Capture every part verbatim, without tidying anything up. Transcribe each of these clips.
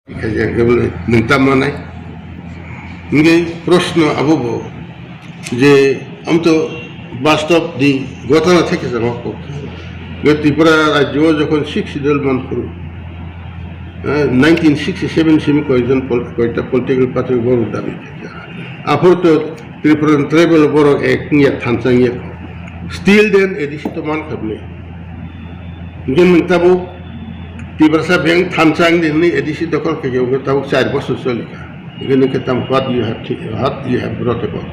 Khaijak khe bole nwng tamo nai. Hingke proshno abo bo je, am to bastob di gotana theke jama kok. Ge Tripura rajyo jokhon Sixth Schedule man phuru, eh, nineteen sixty-seven simi koijon pol-, koita political party borok dabi khaijak. Aphuru to Tripura tribal borok ek wngya thansa wngya. Still then A D C to man khabni. Hingke nwng tabuk Tiprasa beng thansa wngdi hwnwi A D C dokhol khaikhe hwnkhe tabuk char bosor choli kha. Hingke nwng khe tamo what you have thi-, what you have brought about.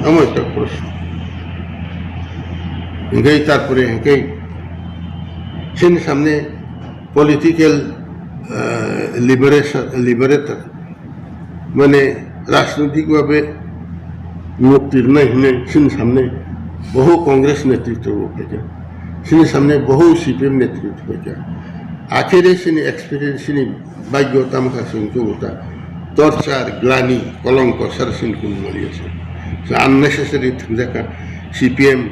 Amo ekta proshno. Hingke tarpore hingke chini samne political, ah, liberation, liberator, mane rajnoitik bhabe mukti rwnai hwnwi chini samne bohu Congress netritwo bo phaikha, chini samne bohu C P M netritwo phaikha. Akhere chini experience, chini bhagyo tamo kha chwng tubu ta torture, glani, kolongko sara chini kunu maliya se. So unnecessary thangjakha C P M,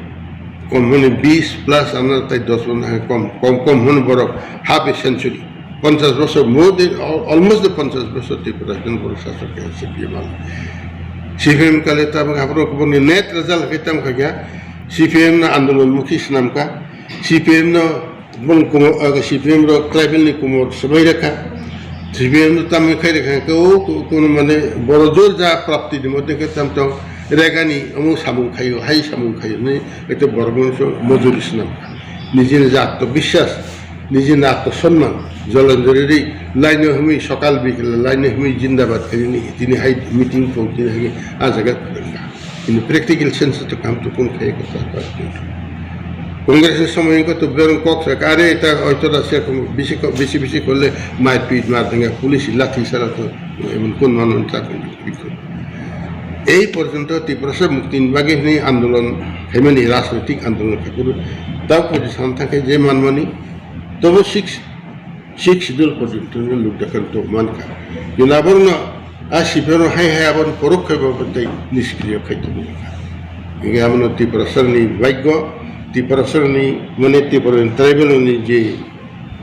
kom hwnwi bis plus ano tai dos bono hai kom, kom, kom hwnwi borok half a century. Ponchas bosor, more than, al-, almost the ponchas bosor Tripura haikhe borok sasok khe C P M ang. C P M kale tabuk aphuru kubuni net result khe tamo khaikha, C P M no andolon mukhi swnamkha, C P M no bung kumo-, ah, C P M rok tribal ni kumor swbai rakha, C P M no tamni khai rakha khe o ku-, kuno mane boro jor ja prapti ni moddhe khe tam tong regani omo samung khaio, hai samung khaio hwnwi eto borok no mojori swnamkha. Nijini jat to biswas, nijini atma sonman, jolenjori ri, laino hwnwi sokal bikal laino hwnwi jindabad khainani tini hai meeting tong tini hai a jaga kwrwngkha. Ini practical sense to kam to kun khai ko ta ta. Congress ni somoy ko to bereng kok sa kare ta oito da se ko bisi ko bisi bisi korle marpit mar denga police lathi sara to emon kun manon ta ko. Ei porjonto Tiprasa mukti ni bagwi hwnwi andolon khaimani rajnoitik andolon khaikuru ta position thangkhe je manmani tobo six Sixth Schedule porjonto no lukdakan tong mankha. Kila borno a C P M no hai hai aboni porok khai babo tei niskriyo khai tong mankha. Hingke abono Tiprasarni bhagyo, Tiprasarni mane Tiprasarni tribal ni je,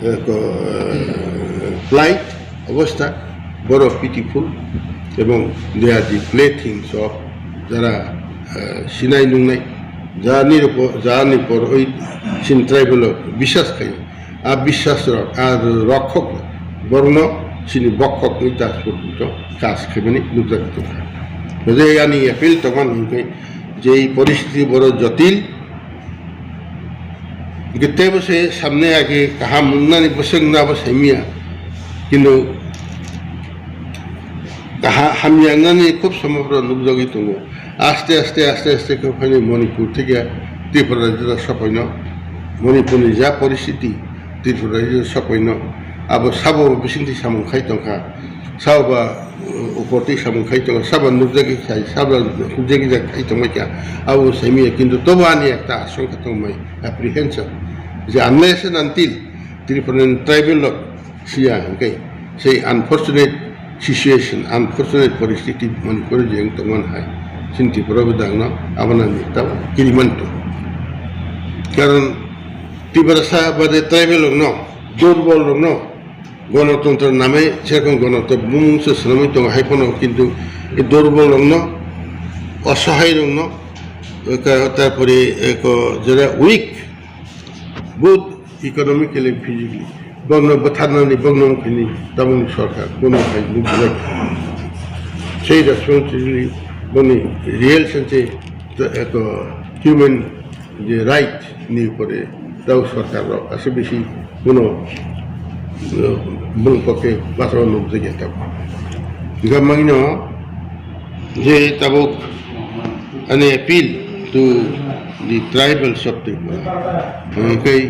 eh, ko, eh, plight, obostha, boro pitiful, ebong they are the playthings of jara, eh, sinai nungnai, jani rupo, jani por oi sin tribal o biswas khai. A biswas rok, a rokhok rok, borokno chini bokhok ni das porjonto kas khaimani nukjagwi tongkha. Hwnkhe ani appeal tongmani hwnkhe je ei poristiti boro jotil, hwnkhe teibo se samne age kaham wngnani bwswk wngna bo saimya, kintu kaha-, hamya wngnani khub somophoro nukjagwi tongo. Aste aste, aste aste khe phaini Manipur theke Tripura rajyo sopaino, Manipurni ja poristiti Tripura rajyo sopaino, abo sabo bisingtwi samung khai tongkha, sabo ba, uh, uportwi samung khai tongkha, sabo nukjagwi khai, sabo nukjagwi jak khai tongmai kha, abo saimaya, kintu tobo ani ekta asongkha tongmai, apprehension, je unless and until Tripurani tribal rok siya hwnkhe sei unfortunate situation, unfortunate poristiti Manipur je wng tongmani hai chini Tripura bo dangno abono ni tabo kiriman tong. Karon Tiprasa bade tribal rokno, durbol rokno gonotontro namai serokom gonotontro bumung se swnamwi tongo hai phano, kintu durbol rokno, osohai rokno, ka-, tarpore eko jera weak, both economically and physically, bongno bwtharnani bongno wngkhaini tabukni sorkar kuno hai nukjak. Sei responsibility boni real sense, to, to human je right ni upore tau sorkar rok ase bisi kuno, uh, bung poke basao nukjakya tabuk. Hingkha mangino je tabuk ani appeal to the tribals of Tripura. Hingkhe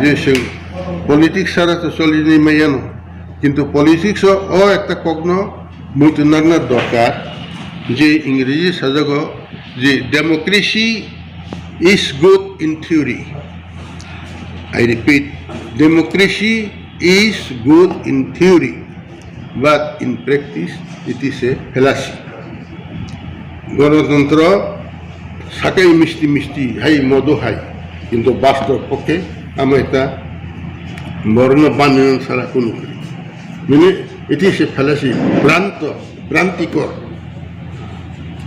je sing politics sara to solini mayano, kintu politics o, o ekta kokno muitu nangna dorkar je Ingreji sajago je democracy is good in theory. I repeat, democracy is good in theory, but in practice it is a fallacy. Gonotontro sakai misti misti hai modo hai, kintu bastob pokhe amo ekta borokno banina sara kunu kwrwi. Bini, it is a fallacy, bhranto, bhrantikor.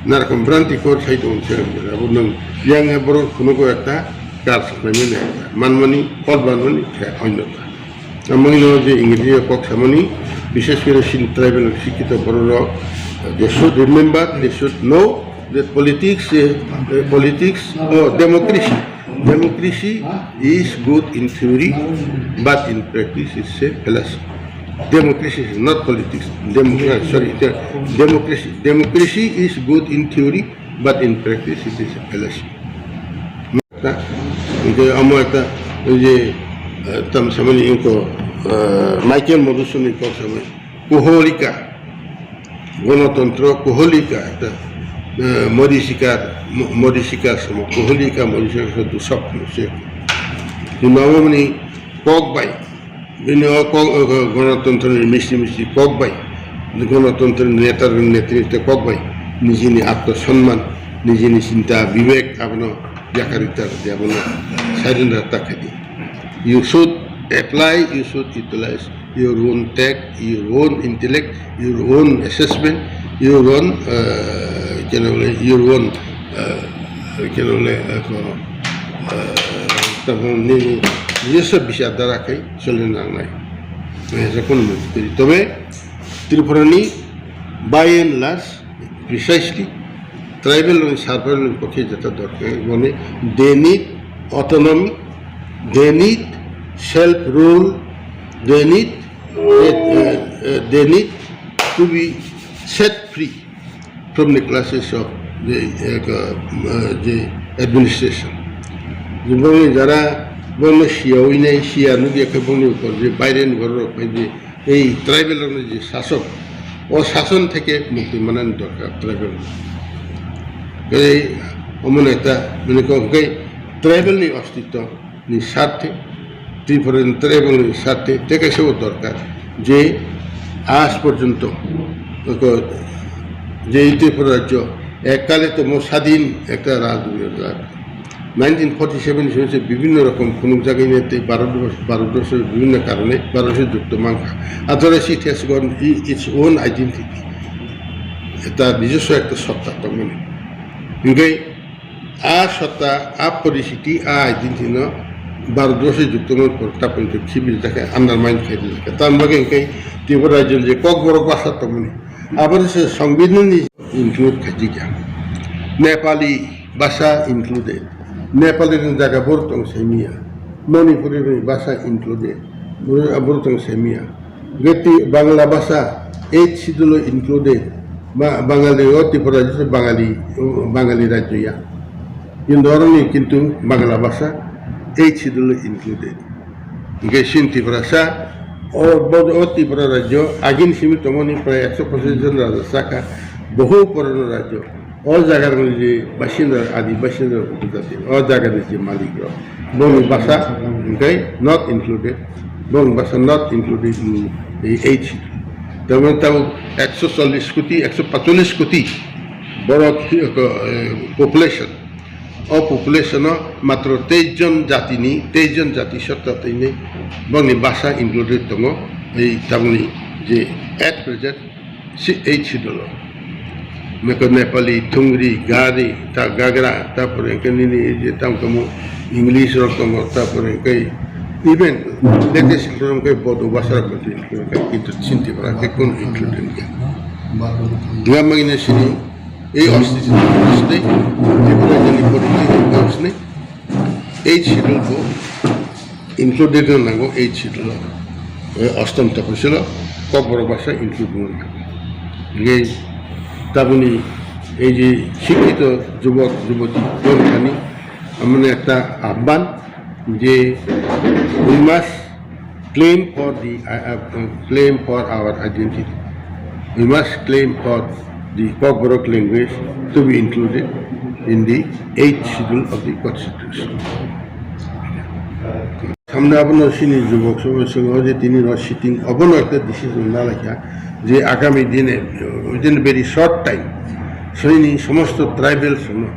Narokom bhrantikor sai tongo se, abo nwng yang he borok phunugo ekta kar saklaimani ekta manmani, kok manmani khe onyo ta. Amoni no je Ingreji kok samani, bishes kore sin tribal sikito borok rok, they should remember, they should know that politics, eh, eh, politics or democracy, democracy is good in theory, but in practice it's a fallacy. Democracy is not politics. Democracy, sorry, de-, democracy. Democracy is good in theory, but in practice it is a fallacy. Ta, hingke amo ekta, oi je, eh, tam samani ingko, eh, Michael Madhusudani kok samani. Koholika, gonotontro koholika, ekta, eh, modisikar, mo-, modisikar samo, koholika, modisikar samo dusok se. Himamani kok bai, bini o kok, o, o, gonotontro ni misti misti kok bai, gonotontro ni neta rok ni netrito kok bai, nijini atma sonman, nijini chinta bibek abono yakarita, abono surrender ta khaidi. You should apply, you should utilize your own tech, your own intellect, your own assessment, your own, uh, kena bole, your own, uh, kena bole, uh, ko, uh, tamo nini nijoswo bichar dara khai choli nangnai. Nai se kono mukti kori. Tobe Tripura ni by and large, precisely, tribal rokni survival ni pokhe jeta dorkar, mane they need autonomy, they need self rule, they need, eh, eh, eh, they need to be set free from the clutches of the, eh, ka-, eh, the administration. Bongni jara, bongni siya uinai, siya nugya khe bongni upor je baire ni borok rok phai je ei tribal rokni je sasok, o sason theke mukti manani dorkar tribal rok. Tei omo neta, bini kok hwnkhe tribal ni ostitto ni sarthe, Tripura ni tribal ni sarthe, tei kaisa bo dorkar je aaj porjonto, oko, je Tripura rajyo ekkale tomo sadin ekta rajyo. Nineteen forty seven ni simi se bibhinno rokom phunukjagwi tei Bharat, Bharatborshor bibhinno karone Bharatborshor jukto mankha. Atharo se ithihas gon i-, its own identity. Eta nijoswo ekta sotta tongmani. Hingke a sotta, a poricity, a identity no Bharatborshor jukto mankha, taponi to khibir jakha, undermine khai jakha. Tamni bagwi hingke Tripura rajyo je kokborok basa tongmani. Aboni se songbidhan ni include khaijak ya. Nepali basa included. Nepali ni jaga borok tong semiya. Manipuri ni basa included. Borok, borok tong semiya. Gati Bangla basa eighth schedule included. Ba-, Bangali o Tripura rajyo Bangali, Bangali rajyo ya. Kintu oro ni kintu Bangla basa eighth schedule included. Hingke sin Tiprasa, o, bo, o Tripura rajyo, agini simi tongmani prai ekso pochis jon raja saka, bohu porono rajyo, o jaga rokni je basinda, adi basinda rok upojati, o jaga ni je malik rok, bongni basa, hingke not included, bongni basa not included in the eighth schedule. Tamni tabuk ekso chollish koti, ekso pacholis koti borok, eh, population. O population o matro teis jon jatini, teis jon jati sotta tini bongni basa included tongo, ei tabukni je at present si eighth schedule o. Meko Nepali, Thungri, Gari, ta Gagra, tapore hingke nini je tamo tamo English rok tongo, tapore hingke even latest rok hingke Bodo basa rok include hingke kintu Sinti bora hingke kono include hingke. Nga mangina sini Ei ostitto ni, Tripura rajyoni porichay ni kausni, eighth schedule bo included wngna nango, eighth schedule o, eh, ostom tapasilo, kokborok basa include wngna nango. Hingke taboni ei je sikkito jubok, juboti, borok thani, amoni ekta ahban je we must claim for the, uh, uh, claim for our identity. We must claim for the Kokborok language to be included in the eighth schedule of the Constitution. Samne abono sini jubok sobo swngo je tini no sitting abono ekta decision na laikha je agami dine, within very short time, sini somosto tribals no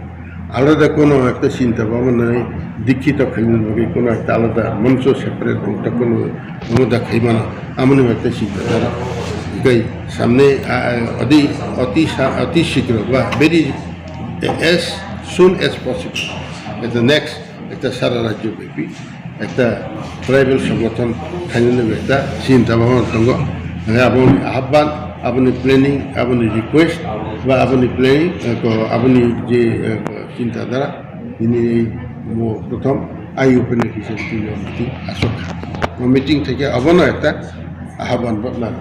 Alada kono ekta chinta bhabna nai dikkito khaina bagwi kono ekta alada moncho separate ekta kono alada khaimano amoni ekta chinta dhara. Tei samne, ah, odi, oti sa-, oti shigro ba very as soon as possible. At the next, ekta sara rajyo byapi ekta tribal songothon khainani ekta chinta bhabna tongo. Hwnwi aboni ahban, aboni planning, aboni request ba aboni planning, eh, ko aboni je, eh, chinta dhara, ini mo prothom I U P ni hisab twi meeting aswk kha. O meeting theke abono ekta ahban bo nang.